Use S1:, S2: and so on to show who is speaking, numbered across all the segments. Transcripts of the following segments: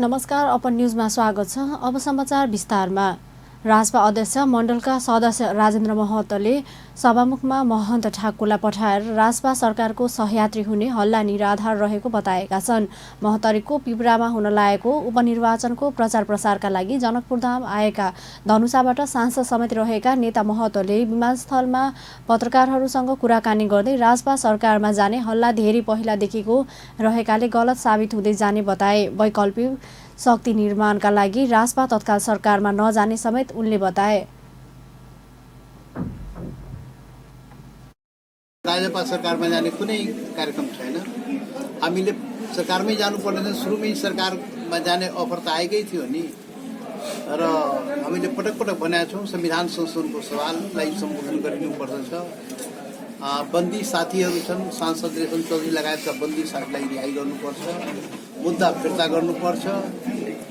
S1: नमस्कार, अपन न्यूजमा स्वागत छ। अब समाचार विस्तारमा। राजपा अध्यक्ष मण्डलका सदस्य राजेन्द्र महतोले सभामुखमा महन्त ठाकुरलाई पठाएर राजपा सरकारको सहयात्री हुने हल्ला निराधार रहेको बताएका छन्। महतरीको पिपरामा हुन लागेको उपनिर्वाचनको प्रचार प्रसारका लागि जनकपुरधाम आएका धनुषाबाट सांसद समेत रहेका नेता महतोले विमानस्थलमा पत्रकारहरूसँग कुराकानी गर्दै राजपा सरकारमा जाने हल्ला धेरै पहिलादेखिको रहेकाले गलत साबित हुँदै जाने बताए। वैकल्पिक शक्ति निर्माणका लागि राजपा तत्काल सरकारमा नजाने समेत उनले बताए।
S2: राजपा सरकारमा जाने कुनै कार्यक्रम छैन। हामीले सरकारमै जानुपर्दैन, सुरुमै सरकारमा जाने अफर त आएकै थियो नि। र हामीले पटक पटक भनेका छौँ संविधान संशोधनको सवाललाई सम्बोधन गरिनुपर्दछ। बन्दी साथीहरू छन्, सांसद रेशम चौधरी लगायतका बन्दी साथीलाई रिहाई गर्नुपर्छ, मुद्दा फिर्ता गर्नुपर्छ,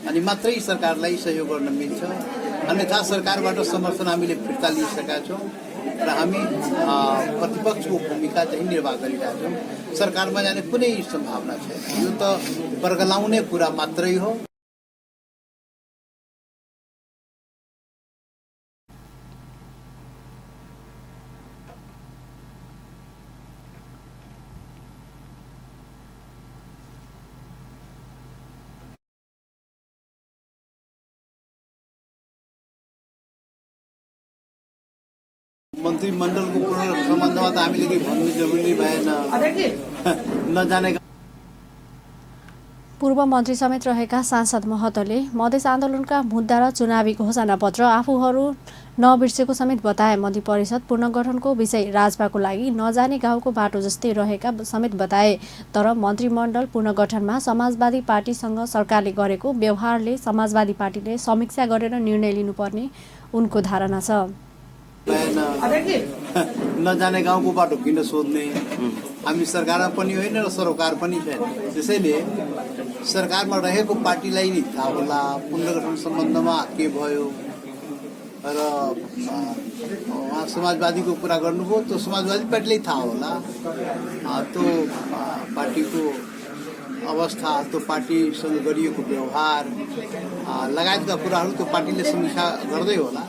S2: अनि मात्रै सरकारलाई सहयोग गर्न मिल्छ। अन्यथा सरकारबाट समर्थन हामीले फिर्ता लिइसकेका छौँ र हामी प्रतिपक्षको भूमिका चाहिँ निर्वाह गरिरहेका छौँ। सरकारमा जाने कुनै सम्भावना छैन। यो त बर्गलाउने कुरा मात्रै हो। मन्त्रीमण्डलको सम्बन्धमा त हामीले केही भन्नु जरुरी भएन। नजाने
S1: पूर्व मन्त्री समेत रहेका सांसद महतोले मधेस आन्दोलनका मुद्दा र चुनावी घोषणापत्र आफूहरू नबिर्सेको समेत बताए। मन्त्री परिषद पुनर्गठनको विषय राजपाको लागि नजाने गाउँको बाटो जस्तै रहेका समेत बताए। तर मन्त्रीमण्डल पुनर्गठनमा समाजवादी पार्टीसँग सरकारले गरेको व्यवहारले समाजवादी पार्टीले समीक्षा गरेर निर्णय लिनुपर्ने उनको धारणा छ।
S2: नजाने गाउँको बाटो किन सोध्ने? हामी सरकारमा पनि होइन र सरोकार पनि छैन। त्यसैले सरकारमा रहेको पार्टीलाई नि थाहा होला पुनर्गठन सम्बन्धमा के भयो। र उहाँ समाजवादीको कुरा गर्नुभयो, त्यो समाजवादी पार्टीलाई थाहा होला। त्यो पार्टीको अवस्था, त्यो पार्टीसँग गरिएको व्यवहार लगायतका कुराहरू त्यो पार्टीले समीक्षा गर्दै होला।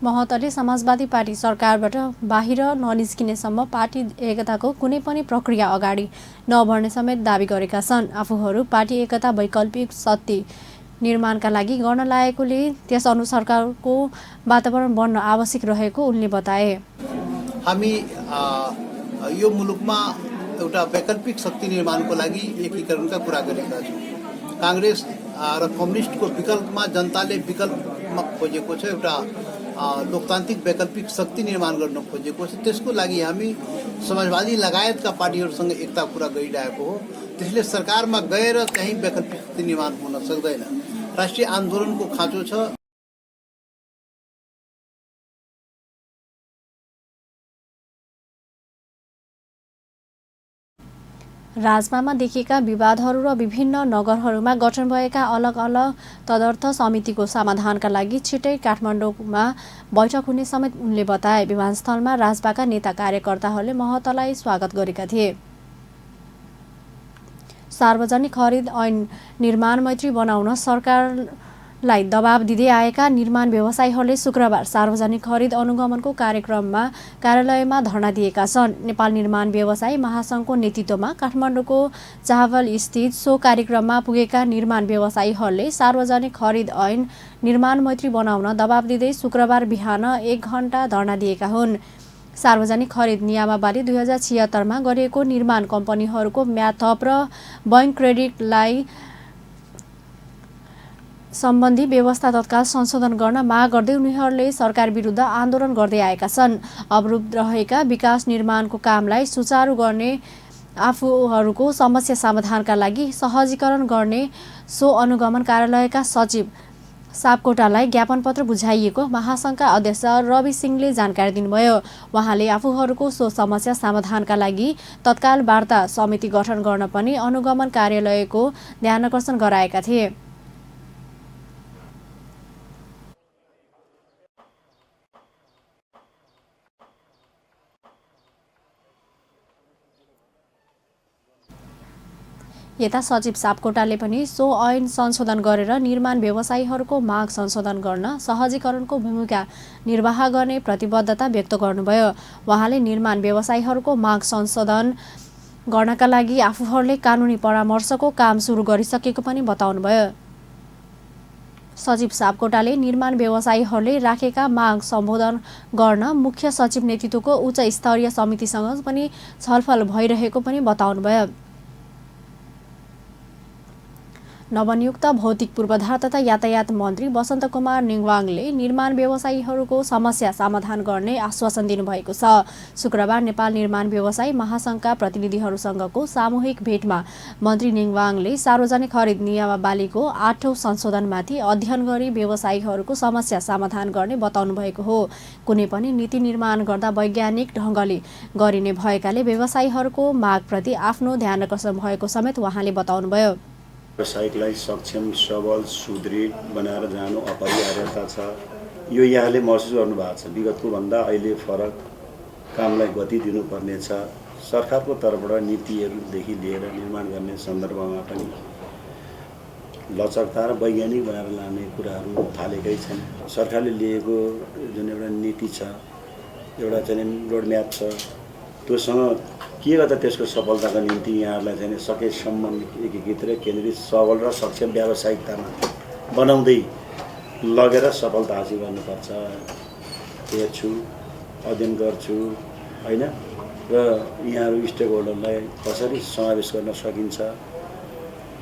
S1: महतोले समाजवादी पार्टी सरकारबाट बाहिर ननिस्किनेसम्म पार्टी एकताको कुनै पनि प्रक्रिया अगाडि नबढ्ने समेत दावी गरेका छन्। आफूहरू पार्टी एकता वैकल्पिक शक्ति निर्माणका लागि गर्न लागेकोले त्यसअनुसारको वातावरण बन्न आवश्यक रहेको उनले बताए।
S2: हामी यो मुलुकमा एउटा वैकल्पिक शक्ति निर्माणको लागि एकीकरणका कुरा गरेका छौँ। काङ्ग्रेस र कम्युनिस्टको विकल्पमा जनताले विकल्पमा खोजेको छ, एउटा लोकतान्त्रिक वैकल्पिक शक्ति निर्माण गर्न खोजेको छ। त्यसको लागि हामी समाजवादी लगायतका पार्टीहरूसँग एकता कुरा गरिरहेको हो। त्यसले सरकारमा गएर चाहिँ वैकल्पिक शक्ति निर्माण हुन सक्दैन। राष्ट्रिय आन्दोलनको खाँचो छ।
S1: राजपामा देखिएका विवादहरू र विभिन्न नगरहरूमा गठन भएका अलग अलग तदर्थ समितिको समाधानका लागि छिटै काठमाडौँमा बैठक हुने समेत उनले बताए। विमानस्थलमा राजपाका नेता कार्यकर्ताहरूले महतोलाई स्वागत गरेका थिए। सार्वजनिक खरिद ऐन निर्माण मैत्री बनाउन सरकारलाई दबाब दिँदै आएका निर्माण व्यवसायीहरूले शुक्रबार सार्वजनिक खरिद अनुगमनको कार्यक्रममा कार्यालयमा धरना दिएका छन्। नेपाल निर्माण व्यवसायी महासङ्घको नेतृत्वमा काठमाडौँको चावल स्थित सो कार्यक्रममा पुगेका निर्माण व्यवसायीहरूले सार्वजनिक खरिद ऐन निर्माण मैत्री बनाउन दबाब दिँदै शुक्रबार बिहान 1 घण्टा धरना दिएका हुन्। सार्वजनिक खरिद नियमावली 2076 मा गरिएको निर्माण कम्पनीहरूको म्याद थप र बैंक क्रेडिटलाई सम्बन्धी व्यवस्था तत्काल संशोधन गर्न माग गर्दै उनीहरूले सरकार विरुद्ध आन्दोलन गर्दै आएका छन्। अवरुद्ध रहेका विकास निर्माणको कामलाई सुचारू गर्ने आफूहरूको समस्या समाधानका लागि सहजीकरण गर्ने सो अनुगमन कार्यालयका सचिव सापकोटालाई ज्ञापन पत्र बुझाइएको महासङ्घका अध्यक्ष रवि सिंहले जानकारी दिनुभयो। उहाँले आफूहरूको सो समस्या समाधानका लागि तत्काल वार्ता समिति गठन गर्न पनि अनुगमन कार्यालयको ध्यानाकर्षण गराएका थिए। यता सचिव सापकोटाले पनि सो ऐन संशोधन गरेर निर्माण व्यवसायीहरूको माग संशोधन गर्न सहजीकरणको भूमिका निर्वाह गर्ने प्रतिबद्धता व्यक्त गर्नुभयो। उहाँले निर्माण व्यवसायीहरूको माग संशोधन गर्नका लागि आफूहरूले कानुनी परामर्शको काम सुरु गरिसकेको पनि बताउनुभयो। सचिव सापकोटाले निर्माण व्यवसायीहरूले राखेका माग सम्बोधन गर्न मुख्य सचिव नेतृत्वको उच्च स्तरीय समितिसँग पनि छलफल भइरहेको पनि बताउनुभयो। नवनियुक्त भौतिक पूर्वाधार तथा यातायात मन्त्री वसन्त कुमार नेङवाङले निर्माण व्यवसायीहरूको समस्या समाधान गर्ने आश्वासन दिनुभएको छ। शुक्रबार नेपाल निर्माण व्यवसायी महासङ्घका प्रतिनिधिहरूसँगको सामूहिक भेटमा मन्त्री नेङवाङले सार्वजनिक खरिद नियमावलीको 8औं संशोधनमाथि अध्ययन गरी व्यवसायीहरूको समस्या समाधान गर्ने बताउनु भएको हो। कुनै पनि नीति निर्माण गर्दा वैज्ञानिक ढङ्गले गरिने भएकाले व्यवसायीहरूको मागप्रति आफ्नो ध्यान आकर्षण भएको समेत उहाँले बताउनुभयो।
S3: व्यवसायिकलाई सक्षम सबल सुदृढ बनाएर जानु अपरिहार्यता छ। यो यहाँले महसुस गर्नुभएको छ। विगतको भन्दा अहिले फरक कामलाई गति दिनुपर्ने छ। सरकारको तर्फबाट नीतिहरूदेखि लिएर निर्माण गर्ने सन्दर्भमा पनि लचकता र वैज्ञानिक बनाएर लाने कुराहरू थालेकै छन्। सरकारले लिएको जुन एउटा नीति छ, एउटा चाहिँ रोडम्याप छ, त्योसँग के गर्दा त्यसको सफलताको निम्ति यहाँहरूलाई चाहिँ सकेसम्म एकीकृत र केन्द्रित सबल र सक्षम व्यावसायिकतामा बनाउँदै लगेर सफलता हासिल गर्नुपर्छ। हेर्छु, अध्ययन गर्छु होइन, र यहाँहरू स्टेक होल्डरलाई कसरी समावेश गर्न सकिन्छ,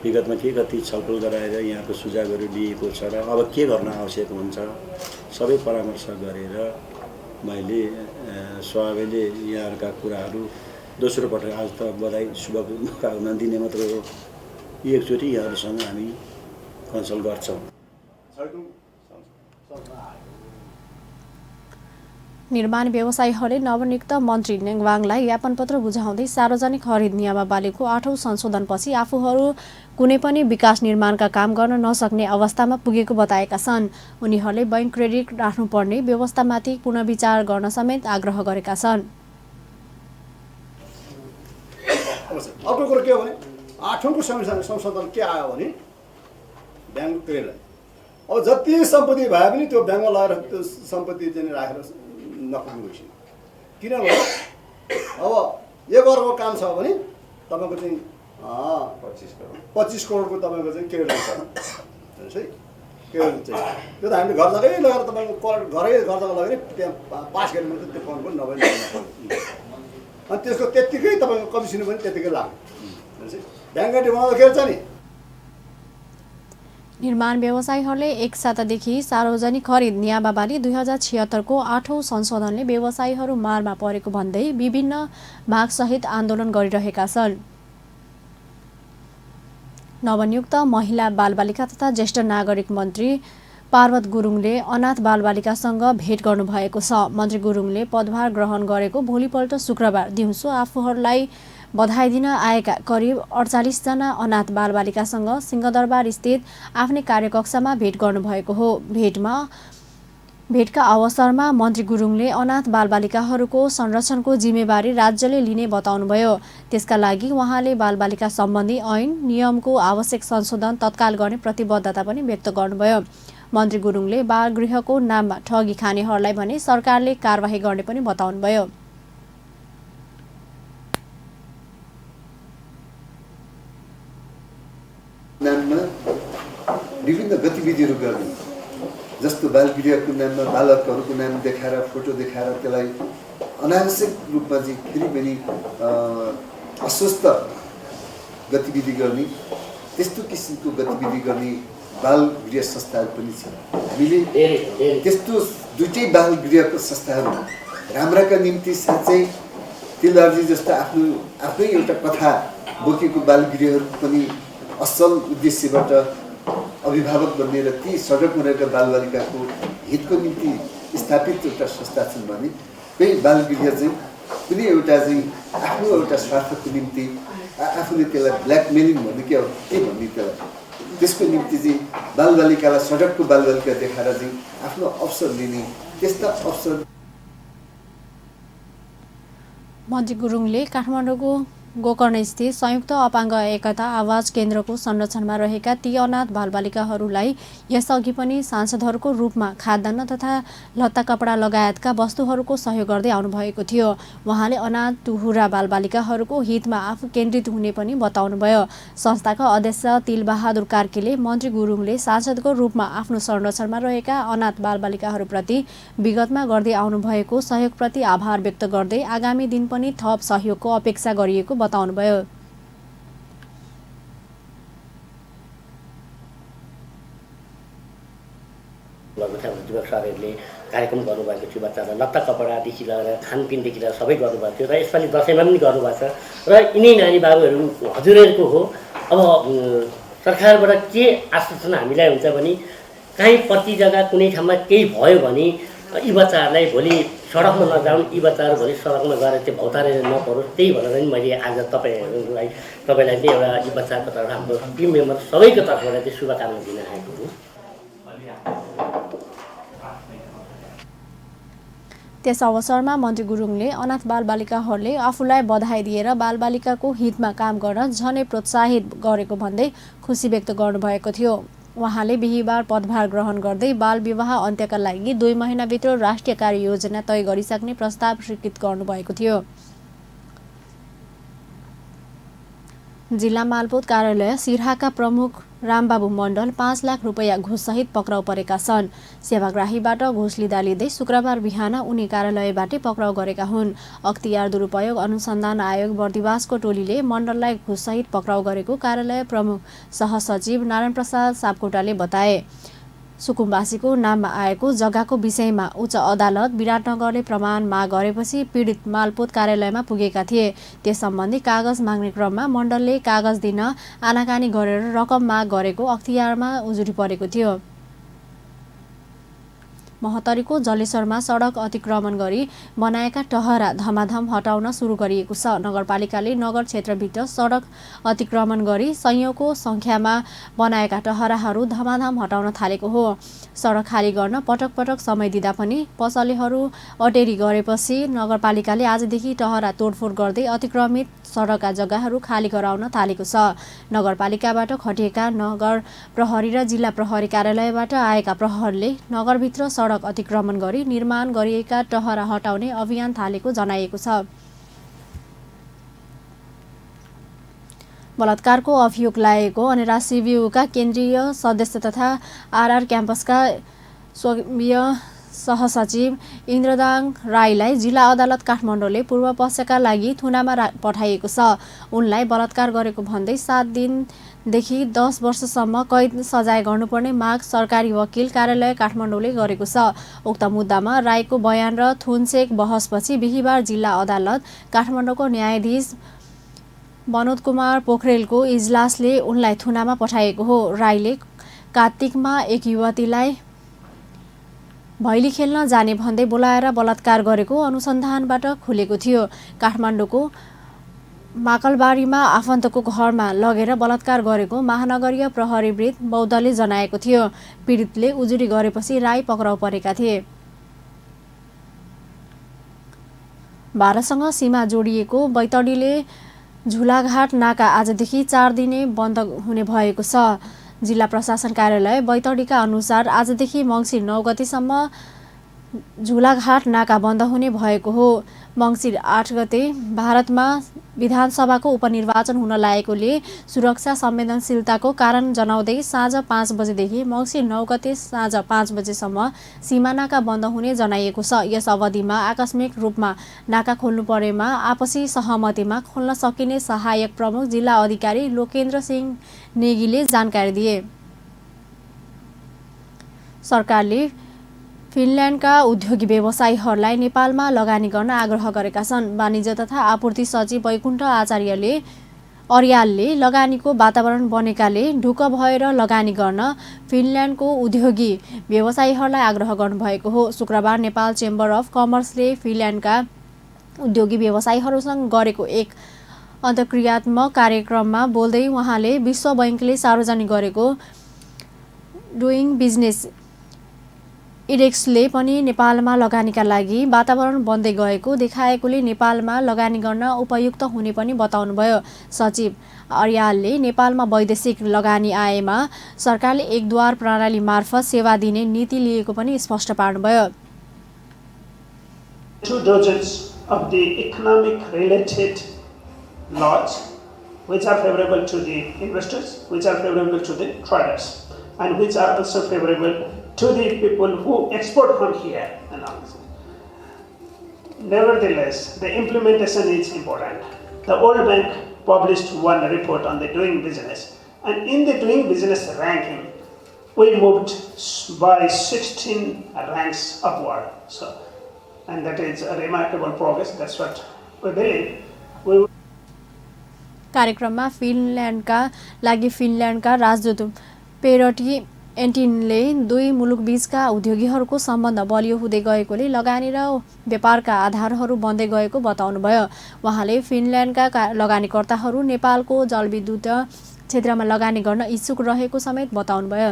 S3: विगतमा के कति छलफल गराएर यहाँको सुझावहरू लिएको छ र अब के गर्न आवश्यक हुन्छ, सबै परामर्श गरेर मैले स्वाभाविकले यहाँहरूका कुराहरू दोस्रो पटक आज त बधाई शुभकामना दिने मात्र हो, एकचोटि यहाँहरूसँग हामी कन्सल्ट गर्छौँ।
S1: निर्माण व्यवसायीहरूले नवनियुक्त मन्त्री नेङवाङलाई ज्ञापनपत्र बुझाउँदै सार्वजनिक खरिद नियमावलीको 8औं संशोधनपछि आफूहरू कुनै पनि विकास निर्माणका काम गर्न नसक्ने अवस्थामा पुगेको बताएका छन्। उनीहरूले बैंक क्रेडिट राख्नुपर्ने व्यवस्थामाथि पुनर्विचार गर्न समेत आग्रह गरेका छन्।
S4: अर्को कुरो के हो भने 8औं संशोधन के आयो भने ब्याङ्क क्रेडिट, अब जति सम्पत्ति भए पनि त्यो ब्याङ्कमा लगाएर त्यो सम्पत्ति चाहिँ राखेर नपुग्नु भइसक्यो। किनभने अब 1 अर्बको काम छ भने तपाईँको चाहिँ 25 करोडको तपाईँको चाहिँ क्रेडिट छ हेर्नुहोस् है। क्रेडिट चाहिँ त्यो त हामीले घर जग्गै लगेर तपाईँको घरै घर जग्गा लगेर त्यहाँ पास गर्ने मात्रै त्यो पाउनु पनि नभए अनि त्यसको त्यत्तिकै तपाईँको कमिसन पनि त्यत्तिकै लाग्यो हेर्नुहोस् है। ब्याङ्क बनाउँदाखेरि छ नि।
S1: निर्माण व्यवसायीहरूले एक सातादेखि सार्वजनिक खरिद नियमावली 2076 को 8औं संशोधनले व्यवसायीहरू मारमा परेको भन्दै विभिन्न मागसहित आन्दोलन गरिरहेका छन्। नवनियुक्त महिला बालबालिका तथा ज्येष्ठ नागरिक मन्त्री पार्वत गुरुङले अनाथ बालबालिकासँग भेट गर्नुभएको छ। मन्त्री गुरुङले पदभार ग्रहण गरेको भोलिपल्ट शुक्रबार दिउँसो आफूहरूलाई बधाई दिन आएका करिब 48 जना अनाथ बालबालिकासँग सिंहदरबार स्थित आफ्नै कार्यकक्षमा भेट गर्नुभएको हो। भेटका अवसरमा मन्त्री गुरुङले अनाथ बालबालिकाहरूको संरक्षणको जिम्मेवारी राज्यले लिने बताउनुभयो। त्यसका लागि उहाँले बालबालिका सम्बन्धी ऐन नियमको आवश्यक संशोधन तत्काल गर्ने प्रतिबद्धता पनि व्यक्त गर्नुभयो। मन्त्री गुरुङले बालगृहको नाममा ठगी खानेहरूलाई भने सरकारले कारबाही गर्ने पनि बताउनुभयो।
S5: नाममा विभिन्न गतिविधिहरू गर्ने, जस्तो बालगृहको नाममा बालकहरूको नाम देखाएर फोटो देखाएर त्यसलाई अनावश्यक रूपमा चाहिँ फेरि पनि अस्वस्थ गतिविधि गर्ने, त्यस्तो किसिमको गतिविधि गर्ने बालगृह संस्थाहरू पनि छन्। हामीले त्यस्तो दुईटै बालगृहको संस्थाहरू राम्राका निम्ति साँच्चै तिलहर्जी जस्ता आफ्नै एउटा कथा बोकेको बालगृहहरू पनि असल उद्देश्यबाट अभिभावक बन्ने र ती सडकमा रहेका बालबालिकाको हितको निम्ति स्थापित एउटा संस्था छन् भने कोही बालगृह चाहिँ कुनै एउटा चाहिँ आफ्नो एउटा स्वार्थको निम्ति आफूले त्यसलाई ब्ल्याकमेलिङ भन्ने के हो के भन्ने त्यसलाई त्यसको निम्ति चाहिँ बालबालिकालाई सडकको बालबालिका देखाएर चाहिँ आफ्नो अवसर लिने त्यस्ता अवसर।
S1: मन्त्री गुरुङले काठमाडौँको गोकर्णस्थित संयुक्त अपाङ्ग एकता आवाज केन्द्रको संरक्षणमा रहेका ती अनाथ बालबालिकाहरूलाई यसअघि पनि सांसदहरूको रूपमा खाद्यान्न तथा लत्ता कपडा लगायतका वस्तुहरूको सहयोग गर्दै आउनुभएको थियो। उहाँले अनाथ टुहुरा बालबालिकाहरूको हितमा आफू केन्द्रित हुने पनि बताउनुभयो। संस्थाका अध्यक्ष तिलबहादुर कार्कीले मन्त्री गुरुङले सांसदको रूपमा आफ्नो संरक्षणमा रहेका अनाथ बालबालिकाहरूप्रति विगतमा गर्दै आउनुभएको सहयोगप्रति आभार व्यक्त गर्दै आगामी दिन पनि थप सहयोगको अपेक्षा गरिएको बताउनुभयो।
S6: जुवक सरहरूले कार्यक्रम गर्नुभएको थियो। बच्चालाई लत्ता कपडादेखि लिएर खानपिनदेखि लिएर सबै गर्नुभएको थियो र यसपालि दसैँमा पनि गर्नुभएको छ र यिनै नानी बाबुहरू हजुरहरूको हो। अब सरकारबाट के आश्वासन हामीलाई हुन्छ भने काहीँ प्रति जग्गा कुनै ठाउँमा केही भयो भने यी बच्चाहरूलाई भोलि सडकमा नजाउन्, यी बच्चाहरू भोलि सडकमा गएर त्यो भौतारेर नपरोस्। त्यही भनेर नि मैले आज तपाईँलाई चाहिँ एउटा यी बच्चाको तर्फबाट हाम्रो टिम मेम्बर सबैको तर्फबाट चाहिँ शुभकामना दिन आएको हुँ।
S1: त्यस अवसरमा मन्त्री गुरुङले अनाथ बालबालिकाहरूले आफूलाई बधाई दिएर बालबालिकाको हितमा काम गर्न झनै प्रोत्साहित गरेको भन्दै खुसी व्यक्त गर्नुभएको थियो। उहाँले बिहीबार पदभार ग्रहण गर्दै बाल विवाह अन्त्यका लागि 2 महिनाभित्र राष्ट्रिय कार्ययोजना तय गरिसक्ने प्रस्ताव स्वीकृत गर्नुभएको थियो। जिल्ला मालपोत कार्यालय सिरहाका प्रमुख रामबाबु मण्डल 5 लाख रुपैयाँ घुससहित पक्राउ परेका छन्। सेवाग्राहीबाट घुस लिँदै शुक्रबार बिहान उनी कार्यालयबाटै पक्राउ गरेका हुन्। अख्तियार दुरुपयोग अनुसन्धान आयोग बर्दिवासको टोलीले मण्डललाई घुससहित पक्राउ गरेको कार्यालय प्रमुख सहसचिव नारायण प्रसाद सापकोटाले बताए। सुकुम्बासीको नाममा आएको जग्गाको विषयमा उच्च अदालत विराटनगरले प्रमाण माग गरेपछि पीडित मालपोत कार्यालयमा पुगेका थिए। त्यस सम्बन्धी कागज माग्ने क्रममा मण्डलले कागज दिन आनाकानी गरेर रकम माग गरेको अख्तियारमा उजुरी परेको थियो। महोत्तरीको जलेश्वरमा सडक अतिक्रमण गरी बनाएका टहरा धमाधम हटाउन सुरु गरिएको छ। नगरपालिकाले नगर क्षेत्रभित्र सडक अतिक्रमण गरी सयौंको संख्यामा बनाएका टहराहरू धमाधम हटाउन थालेको हो। सडक खाली गर्न पटक पटक समय दिँदा पनि पसलेहरू अटेरी गरेपछि नगरपालिकाले आजदेखि टहरा तोडफोड गर्दै अतिक्रमित सडकका जग्गाहरू खाली गराउन थालेको छ। नगरपालिकाबाट खटिएका नगर प्रहरी र जिल्ला प्रहरी कार्यालयबाट आएका प्रहरले नगरभित्र सडक अतिक्रमण गरी निर्माण गरिएका टहरा हटाउने अभियान थालेको जनाइएको छ। बलात्कारको अभियोग लागेको अनेरा सिबियुका केन्द्रीय सदस्य तथा आरआर क्याम्पसका स्वयं सहसचिव इन्द्रदाङ राईलाई जिल्ला अदालत काठमाडौँले पूर्व पक्षका लागि थुनामा पठाइएको छ। उनलाई बलात्कार गरेको भन्दै 7 दिनदेखि 10 वर्षसम्म कैद सजाय गर्नुपर्ने माग सरकारी वकिल कार्यालय काठमाडौँले गरेको छ। उक्त मुद्दामा राईको बयान र थुनचेक बहसपछि बिहीबार जिल्ला अदालत काठमाडौँको न्यायाधीश मनोज कुमार पोखरेलको इजलासले उनलाई थुनामा पठाएको हो। राईले कार्तिकमा एक युवतीलाई भैली खेल्न जाने भन्दै बोलाएर बलात्कार गरेको अनुसन्धानबाट खुलेको थियो। काठमाडौँको माकलबारीमा आफन्तको घरमा लगेर बलात्कार गरेको महानगरीय प्रहरीवृत्त बौद्धले जनाएको थियो। पीडितले उजुरी गरेपछि राई पक्राउ परेका थिए। भारतसँग सीमा जोडिएको बैतडीले झुलाघाट नाका आजदेखि 4 दिने बन्द हुने भएको छ। जिल्ला प्रशासन कार्यालय बैतडीका अनुसार आजदेखि मङ्सिर 9 गतेसम्म झुलाघाट नाका बन्द हुने भएको हो। मङ्सिर 8 गते भारतमा विधानसभाको उपनिर्वाचन हुन लागेकोले सुरक्षा संवेदनशीलताको कारण जनाउँदै साँझ 5 बजेदेखि मङ्सिर 9 गते साँझ 5 बजेसम्म सीमा नाका बन्द हुने जनाइएको छ। यस अवधिमा आकस्मिक रूपमा नाका खोल्नु परेमा आपसी सहमतिमा खोल्न सकिने सहायक प्रमुख जिल्ला अधिकारी लोकेन्द्र सिंह नेगीले जानकारी दिए। सरकारले फिनल्यान्डका उद्योगी व्यवसायीहरूलाई नेपालमा लगानी गर्न आग्रह गरेका छन्। वाणिज्य तथा आपूर्ति सचिव वैकुण्ठ आचार्यले अर्यालले लगानीको वातावरण बनेकाले ढुक्क भएर लगानी गर्न फिनल्यान्डको उद्योगी व्यवसायीहरूलाई आग्रह गर्नुभएको हो। शुक्रबार नेपाल चेम्बर अफ कमर्सले फिनल्यान्डका उद्योगी व्यवसायीहरूसँग गरेको एक अन्तर्क्रियात्मक कार्यक्रममा बोल्दै उहाँले विश्व बैंकले सार्वजनिक गरेको डुइङ बिजनेस इडेक्सले पनि नेपालमा लगानीका लागि वातावरण बन्दै गएको देखाएकोले नेपालमा लगानी गर्न उपयुक्त हुने पनि बताउनुभयो। सचिव अर्यालले नेपालमा वैदेशिक लगानी आएमा सरकारले एकद्वार प्रणाली मार्फत सेवा दिने नीति लिएको पनि स्पष्ट पार्नुभयो।
S7: 2 dozens of the economic related laws which are favorable to the investors, which are favorable to the traders, and which are also favorable to the people who export from here and all. Nevertheless, the implementation is important. The World Bank published one report on the doing business, and in the doing business ranking, we moved by 16 ranks upward. So, and that is a remarkable progress. That's what we believe.
S1: कार्यक्रममा फिनल्यान्डका लागि फिनल्यान्डका राजदूत पेरटी एन्टिनले दुई मुलुकबीचका उद्योगीहरूको सम्बन्ध बलियो हुँदै गएकोले लगानी र व्यापारका आधारहरू बन्दै गएको बताउनुभयो। उहाँले फिनल्यान्डका लगानीकर्ताहरू नेपालको जलविद्युत क्षेत्रमा लगानी गर्न इच्छुक रहेको समेत बताउनुभयो।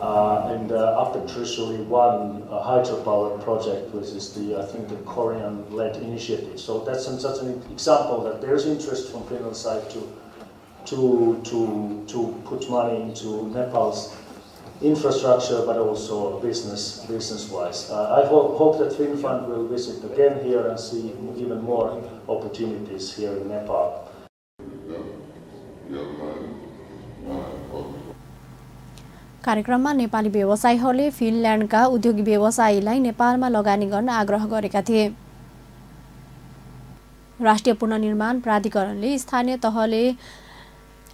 S8: And after Treasury won a hydropower project, which is I think the Korean-led initiative. So that's such an example that there's interest from Finland side to put money into Nepal's infrastructure, but also business-wise. I hope that FinFund will visit again here and see even more opportunities here in Nepal.
S1: कार्यक्रममा नेपाली व्यवसायीहरूले फिनल्यान्डका उद्योगी व्यवसायीलाई नेपालमा लगानी गर्न आग्रह गरेका थिए। राष्ट्रिय पुनर्निर्माण प्राधिकरणले स्थानीय तहले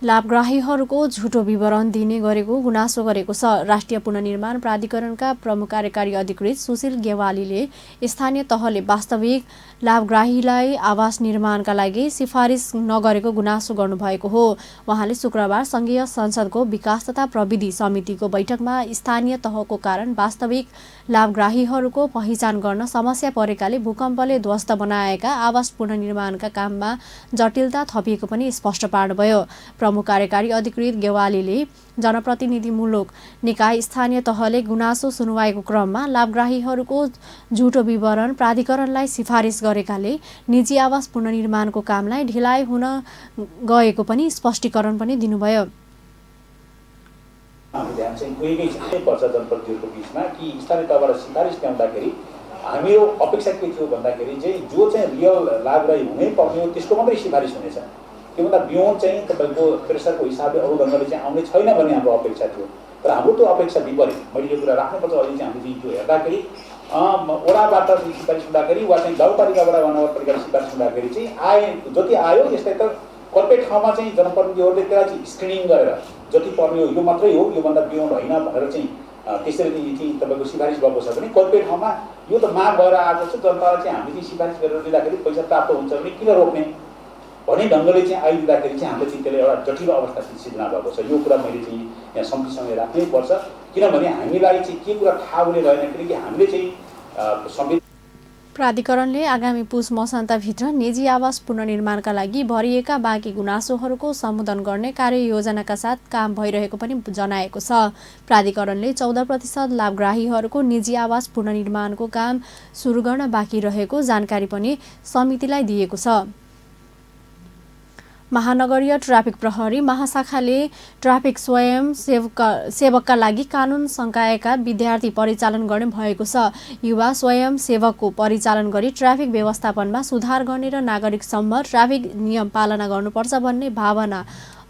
S1: लाभग्राहीहरूको झुटो विवरण दिने गरेको गुनासो गरेको छ। राष्ट्रिय पुनर्निर्माण प्राधिकरणका प्रमुख कार्यकारी अधिकृत सुशील गेवालीले स्थानीय तहले वास्तविक लाभग्राहीलाई आवास निर्माणका लागि सिफारिस नगरेको गुनासो गर्नुभएको हो। उहाँले शुक्रबार संघीय संसदको विकास तथा प्रविधि समितिको बैठकमा स्थानीय तहको कारण वास्तविक लाभग्राहीहरूको पहिचान गर्न समस्या परेकाले भूकम्पले ध्वस्त बनाएका आवास पुनर्निर्माणका काममा जटिलता थपिएको पनि स्पष्ट पार्नुभयो। प्रमुख कार्यकारी अधिकृत गेवालीले जनप्रतिनिधिमूलक निकाय स्थानीय तहले गुनासो सुनवाईको क्रममा लाभग्राहीहरूको झुटो विवरण प्राधिकरणलाई सिफारिस गरेकाले निजी आवास पुनर्निर्माणको कामलाई ढिलाइ हुन गएको पनि स्पष्टीकरण पनि दिनुभयो।
S9: ध्यान चाहिँ गएकै पर्छ जनप्रतिनिधिहरूको बिचमा कि स्थानीय तहबाट सिफारिस ल्याउँदाखेरि हाम्रो अपेक्षा के थियो भन्दाखेरि चाहिँ जो चाहिँ रियल लाभग्राही हुनै पर्ने हो त्यसको मात्रै सिफारिस हुनेछ। त्योभन्दा बियोन्ड चाहिँ तपाईँको प्रेसरको हिसाबले अरू ढङ्गले चाहिँ आउने छैन भन्ने हाम्रो अपेक्षा थियो। तर हाम्रो त्यो अपेक्षा विपरीत, मैले यो कुरा राख्नुपर्छ। अहिले चाहिँ हामीले त्यो हेर्दाखेरि वडाबाट सिफारिस हुँदाखेरि वा चाहिँ गाउँपालिकाबाट वा नगरपालिकाबाट सिफारिस हुँदाखेरि चाहिँ जति आयो यसलाई त कर्पोरेट ठाउँमा चाहिँ जनप्रतिनिधिहरूले त्यसलाई चाहिँ स्क्रिनिङ गरेर जति पर्ने हो यो मात्रै हो, योभन्दा बियोन्ड होइन भनेर चाहिँ त्यसरी चाहिँ तपाईँको सिफारिस भएको छ भने कर्पोरेट ठाउँमा यो त माग भएर आएको छ, जनतालाई चाहिँ हामीले चाहिँ सिफारिस गरेर दिँदाखेरि पैसा प्राप्त हुन्छ भने किन रोक्ने भन्ने ढङ्गले चाहिँ आइदिँदाखेरि चाहिँ हामीले चाहिँ त्यसले एउटा जटिल अवस्था सिर्जना भएको छ। यो कुरा मैले चाहिँ यहाँ सम्झिसँगै राख्नै पर्छ, किनभने हामीलाई चाहिँ के कुरा थाहा हुने भएन किनकि हामीले चाहिँ
S1: प्राधिकरणले आगामी पुस मसान्तभित्र निजी आवास पुनर्निर्माणका लागि भरिएका बाँकी गुनासोहरूको सम्बोधन गर्ने कार्ययोजनाका साथ काम भइरहेको पनि जनाएको छ। प्राधिकरणले 14% लाभग्राहीहरूको निजी आवास पुनर्निर्माणको काम सुरु गर्न बाँकी रहेको जानकारी पनि समितिलाई दिएको छ। महानगरीय ट्राफिक प्रहरी महाशाखाले ट्राफिक स्वयंसेवकका लागि कानुन संकायका विद्यार्थी परिचालन गर्ने भएको छ। युवा स्वयंसेवकको परिचालन गरी ट्राफिक व्यवस्थापनमा सुधार गर्ने र नागरिकसम्म ट्राफिक नियम पालना गर्नुपर्छ भन्ने भावना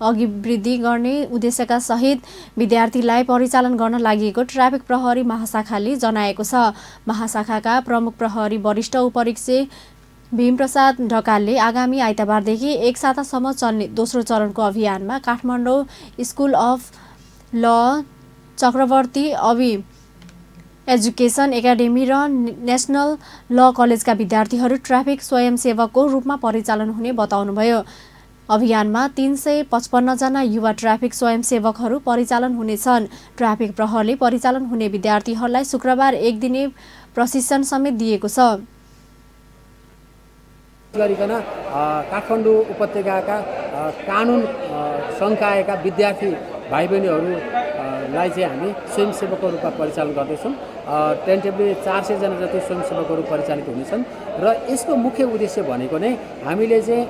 S1: अभिवृद्धि गर्ने उद्देश्यका सहित विद्यार्थीलाई परिचालन गर्न लागि ट्राफिक प्रहरी महाशाखाले जनाएको छ। महाशाखाका प्रमुख प्रहरी वरिष्ठ उपरीक्षक भीमप्रसाद ढकालले आगामी आइतबारदेखि एक सातासम्म चल्ने दोस्रो चरणको अभियानमा काठमाडौँ स्कुल अफ ल, चक्रवर्ती अवि एजुकेसन एकाडेमी र नेसनल ल कलेजका विद्यार्थीहरू ट्राफिक स्वयंसेवकको रूपमा परिचालन हुने बताउनुभयो। अभियानमा 355 जना युवा ट्राफिक स्वयंसेवकहरू परिचालन हुनेछन्। ट्राफिक प्रहरले परिचालन हुने विद्यार्थीहरूलाई शुक्रबार एक दिने प्रशिक्षण समेत दिएको छ।
S10: गरिकन काठमाडौँ उपत्यकाका कानुन संकायका विद्यार्थी भाइ बहिनीहरू लाई चाहिँ हामी स्वयंसेवकको रूपमा परिचालन गर्दैछौँ। टेन्टेबली 400 जना जति स्वयंसेवकहरू परिचालित हुनेछन् र यसको मुख्य उद्देश्य भनेको नै हामीले चाहिँ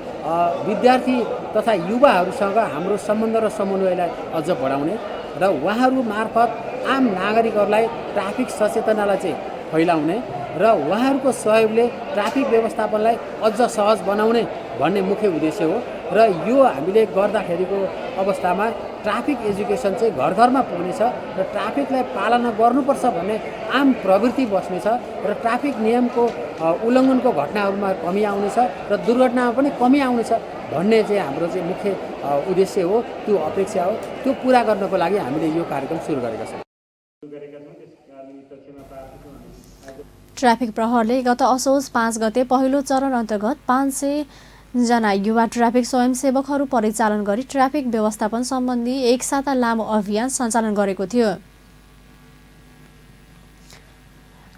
S10: विद्यार्थी तथा युवाहरूसँग हाम्रो सम्बन्ध र समन्वयलाई अझ बढाउने र उहाँहरू मार्फत आम नागरिकहरूलाई ट्राफिक सचेतनालाई चाहिँ फैलाउने र उहाँहरूको सहयोगले ट्राफिक व्यवस्थापनलाई अझ सहज बनाउने भन्ने मुख्य उद्देश्य हो। र यो हामीले गर्दाखेरिको अवस्थामा ट्राफिक एजुकेसन चाहिँ घर घरमा पुग्नेछ र ट्राफिकलाई पालना गर्नुपर्छ भन्ने आम प्रवृत्ति बस्नेछ र ट्राफिक नियमको उल्लङ्घनको घटनाहरूमा कमी आउनेछ र दुर्घटनामा पनि कमी आउनेछ भन्ने चाहिँ हाम्रो चाहिँ मुख्य उद्देश्य हो, त्यो अपेक्षा हो। त्यो पुरा गर्नको लागि हामीले यो कार्यक्रम सुरु गरेका छौँ।
S1: ट्राफिक प्रहरले गत असोज 5 गते पहिलो चरण अन्तर्गत 500 जना युवा ट्राफिक स्वयंसेवकहरू परिचालन गरी ट्राफिक व्यवस्थापन सम्बन्धी एक साता लामो अभियान सञ्चालन गरेको थियो।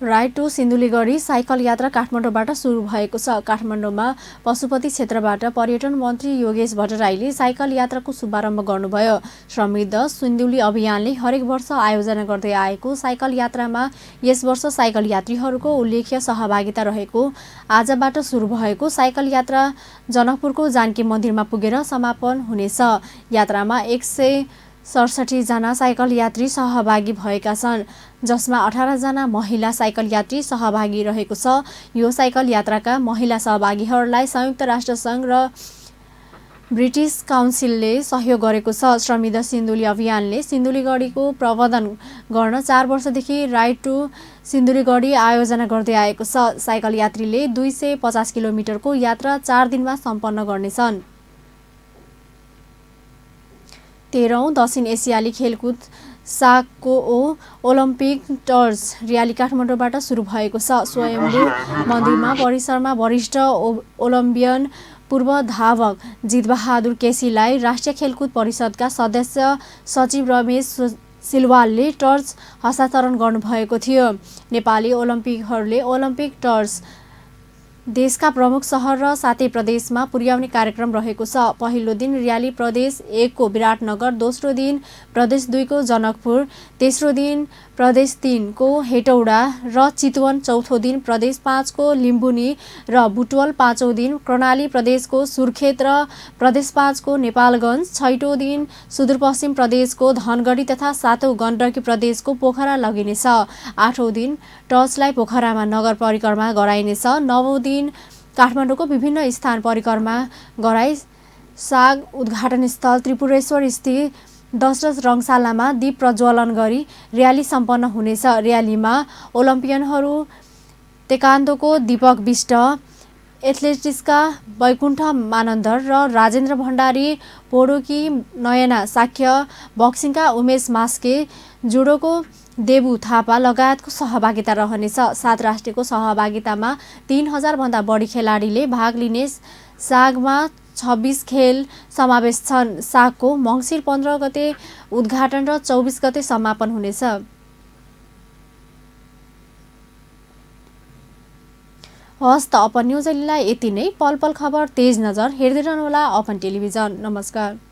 S1: राइड टु सिन्धुलीगढी साइकल यात्रा काठमाडौँबाट सुरु भएको छ। काठमाडौँमा पशुपति क्षेत्रबाट पर्यटन मन्त्री योगेश भट्टराईले साइकल यात्राको शुभारम्भ गर्नुभयो। समृद्ध सिन्धुली अभियानले हरेक वर्ष आयोजना गर्दै आएको साइकल यात्रामा यस वर्ष साइकल यात्रीहरूको उल्लेख्य सहभागिता रहेको आजबाट सुरु भएको साइकल यात्रा जनकपुरको जानकी मन्दिरमा पुगेर समापन हुनेछ। यात्रामा 167 जना साइकल यात्री सहभागी भएका छन्, जसमा 18 जना महिला साइकल यात्री सहभागी रहेको छ। यो साइकल यात्राका महिला सहभागीहरूलाई संयुक्त राष्ट्र सङ्घ र ब्रिटिस काउन्सिलले सहयोग गरेको छ। समृद्ध सिन्धुली अभियानले सिन्धुलीगढीको प्रबन्धन गर्न 4 वर्षदेखि राइड टु सिन्धुलीगढी आयोजना गर्दै आएको छ। साइकल यात्रीले 250 किलोमिटरको यात्रा 4 दिनमा सम्पन्न गर्नेछन्। 13औं दक्षिण एसियाली खेलकुद सागको ओलम्पिक टर्च र्याली काठमाडौँबाट सुरु भएको छ। स्वयम्भू मन्दिरमा परिसरमा वरिष्ठ ओलम्पियन पूर्व धावक जितबहादुर केसीलाई राष्ट्रिय खेलकुद परिषदका सदस्य सचिव रमेश सिलवालले टर्च हस्तान्तरण गर्नुभएको थियो। नेपाली ओलम्पिकहरूले ओलम्पिक टर्च देशका प्रमुख सहर र 7 प्रदेशमा पुर्याउने कार्यक्रम रहेको छ। पहिलो दिन र्याली प्रदेश 1 को विराटनगर, दोस्रो दिन प्रदेश 2 को जनकपुर, तेस्रो दिन प्रदेश 3 को हेटौडा र चितवन, चौथो दिन प्रदेश 5 को लिम्बुनी र बुटवल, पाँचौं दिन कर्णाली प्रदेशको सुर्खेत र प्रदेश 5 को नेपालगञ्ज, छैटौं दिन सुदूरपश्चिम प्रदेशको धनगढी तथा सातौं गण्डकी प्रदेशको पोखरा लगिनेछ। आठौं दिन टर्चलाई पोखरामा नगर परिक्रमा गराइनेछ। नवौं दिन काठमाडौँको विभिन्न स्थान परिक्रमा गराई साग उद्घाटन स्थल त्रिपुरेश्वर स्थित दशरथ रङशालामा दीप प्रज्वलन गरी र्याली सम्पन्न हुनेछ। र्यालीमा ओलम्पियनहरू तेकान्दोको दीपक बिष्ट, एथलेटिक्सका वैकुण्ठ मानन्दर र राजेन्द्र भण्डारी, पोडोकी नयना साक्य, बक्सिङका उमेश मास्के, जुडोको देबु थापा लगायतको सहभागिता रहनेछ। 7 राष्ट्रको सहभागितामा 3000 भन्दा बढी खेलाडीले भाग लिने सागमा 26 खेल समावेश छन्। सागको मङ्सिर 15 गते उद्घाटन र 24 गते समापन हुनेछ। हस् त अपन न्युज अहिलेलाई यति नै। पल पल खबर तेज नजर हेर्दै रहनुहोला अपन टेलिभिजन। नमस्कार।